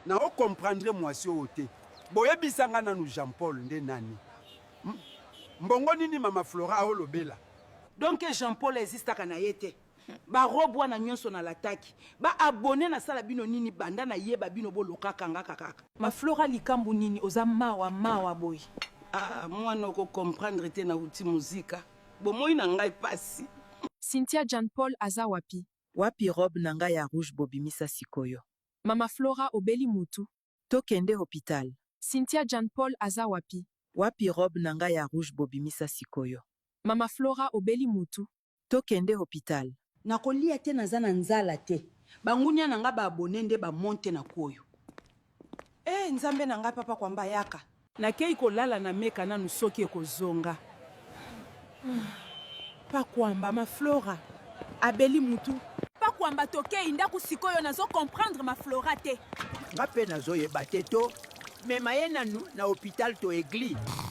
Na o comprendre mwasi oyo te. Boyebisa nga nanu Jean Paul nde nani? Mbongo nini mama Flora ao lobela? Donc Jean Paul a existaka naye te? Ba robe wana nionso na lataki ba abonne na sala bino nini banda na yeba bino bo lokaka nga kaka. Ma flora likambu nini oza mawa mawa boye. Ah muana oko comprendre te na wuti musika bomoyi na ngai pasi. Cynthia Jan Paul aza wapi? Wapi robe na nga ya rouge bobimisa sikoyo. Mama Flora obeli mutu? To kende hopital. Cynthia Jan Paul aza wapi? Wapi robe na nga ya rouge bobimisa sikoyo. Mama Flora obeli mutu? To kende hopital. Nakolia te naza na nzala te bangunia na nga ba abonne nde ba monte na kuoyo eh nzambe na ngai papa kwamba yaka. Nakeyi kolala na meka nanu soki ekozonga. Pa kwamba ma flora abeli mutu. Pa kwamba tokeyi ndaku sikoyo nazo comprendre ma flora te. Nga pe nazo yeba te to mema ye nanu na hopital to eglise.